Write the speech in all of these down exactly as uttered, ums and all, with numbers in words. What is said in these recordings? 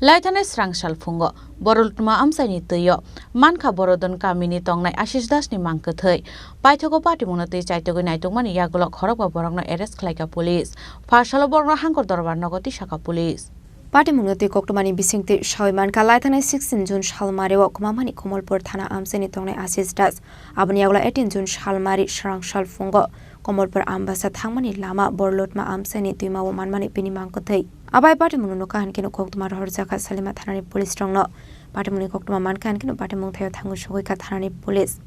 Laithanai srang sal phungo Borolutma amchaini twio mankha Borodon kamini tongnai Ashish Das ni mang kwthwi. Paithago patimungno twi chaitugwi naitugmani yagulo khorokba borokno arrest khlaika police. Pha salo borokno Hangkor Dorbar nogo tisaka police. Patimungno twi koktwmani bisingtwi sawi mankha, laithanai sixteen June salmario kwmamani Komolpur thana amchaini tongnai Ashish Das. Aboni yagulo eighteen June salmari srang sal phungo Komolpur Ambasa thangmani lama Borolutma amchaini twimao manmani bini mang kwthwi. Abai patimungno nukha hinkhe koktwma rohorjakha Salima thanani police rokno. Patimungni koktwma mankha hinkhe patimung thaio thangwi sogwikha thanani police.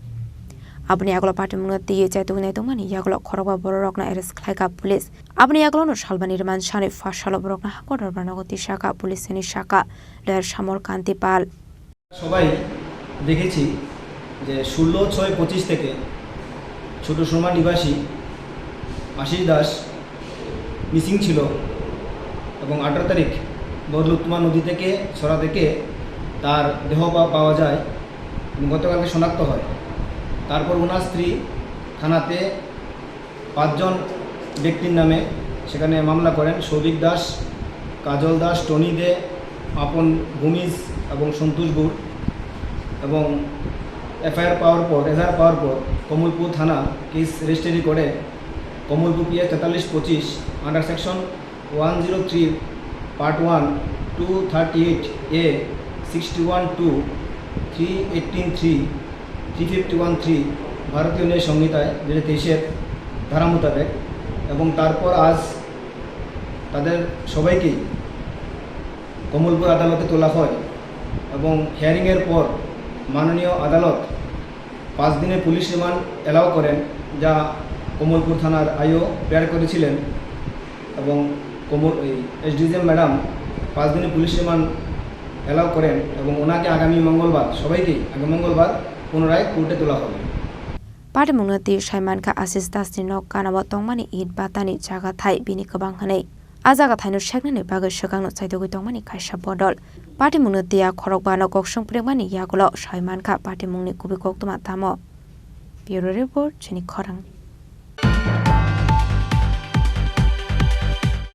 Aboni yagulo patimungno twiwi chaitugwi naitugmani yagulo khorokba bororokno arrest khlaika police. Aboni yagulono salbani rwmansani pha salo borokno Hangkor Dorbar nogo tisaka police ni saka lawyer Samol Kanti Pal. সবাই দেখেছি যে ষোলো ছয় পঁচিশ থেকে ছোট সুরমা নিবাসী আশিস দাস মিসিং ছিল এবং আঠারো তারিখ বরলুতমা নদী থেকে, ছড়া থেকে তার দেহ পা-, পাওয়া যায় এবং গতকালকে শনাক্ত হয়। তারপর ওনার স্ত্রী থানাতে পাঁচজন ব্যক্তির নামে সেখানে মামলা করেন, সৌভিক দাস, কাজল দাস, টনি দে, পাপন ভূমিজ এবং সন্তোষ গুড়। এবং এফআইআর পাওয়ার পর, এজাহার পাওয়ার পর কমলপুর থানা কেস রেজিস্ট্রি করে কমলপুর পিএস তেতাল্লিশ পঁচিশ under section one zero three part one, two thirty eight A, sixty one two, three eighteen three, three fifty one three ভারতীয় ন্যায় সংহিতায় দুই হাজার তেইশের ধারা মোতাবেক। এবং তারপর আজ তাদের সবাইকেই কমলপুর আদালতে তোলা হয় এবং হিয়ারিংয়ের পর মাননীয় আদালত পাঁচ দিনের পুলিশ রিমান্ড অ্যালাউ করেন, যা কমলপুর থানার আইও প্রেয়ার করেছিলেন এবং কমল, এই এসডিজিএম ম্যাডাম পাঁচ দিনের পুলিশ রিমান্ড অ্যালাউ করেন এবং ওনাকে আগামী মঙ্গলবার, সবাইকেই আগামী মঙ্গলবার পুনরায় কোর্টে তোলা হবে। Patimungno twi sai mankha Ashish Das ni nok ganao tongmani it batani jaga thai bini kwbang hwnwi. A jaga thaino seknani bagwi swkangno chaitugwi tongmani kaisa bodol. Patimungno twi a khorokbano kok songprekmani yagulo sai mankha patimungni kubui koktwma tamo. Bureau Report, chini khorang.